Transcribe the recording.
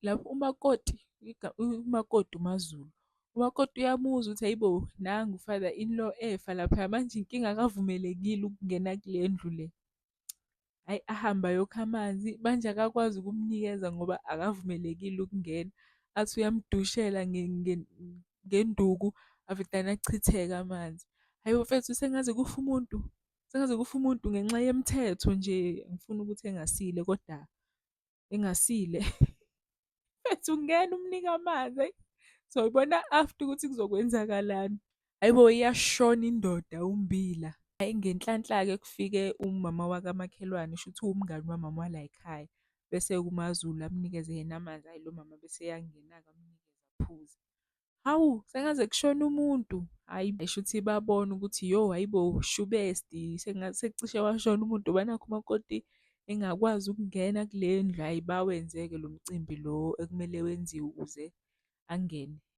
Lapho umakoti, umakoti umaZulu, umakoti uyamuzwa ukuthi hhayi bo, nangu u-father in-law efa laphaya, manje inkinga akavumelekile ukungena kule ndlu le. Hhayi, ahambe ayokha amanzi, manje akakwazi ukumnikeza ngoba akavumelekile ukungena. Athi uyamdushela ngenduku, avedane achitheke amanzi. Hhayi bo mfethu, sengaze kufe umuntu, sengaze kufe umuntu ngenxa yemithetho nje. Angifuni ukuthi engasile kodwa engasile. Mfethu ungena umnike amanzi, hhayi. Soyibona after ukuthi kuzokwenzakalani. Hhayi bo, iyashona indoda uMbila. Hhayi, ngenhlanhla-ke kufike umama wakamakhelwane, shuthi uwumngani wamama walayikhaya. Bese-ke umaZulu amnikeze yena amanzi, hhayi lo mama bese eyangena-ke amnikeze aphuze. Hawu, sengaze kushone umuntu. Hhayi, shuthi babona ukuthi yo, hhayi bo, shubesti, sekucishe washona umuntu ngoba nakhu umakoti engakwazi ukungena kule ndlu. Hhayi, bawenze-ke lo mcimbi lo ekumele wenziwe ukuze angene.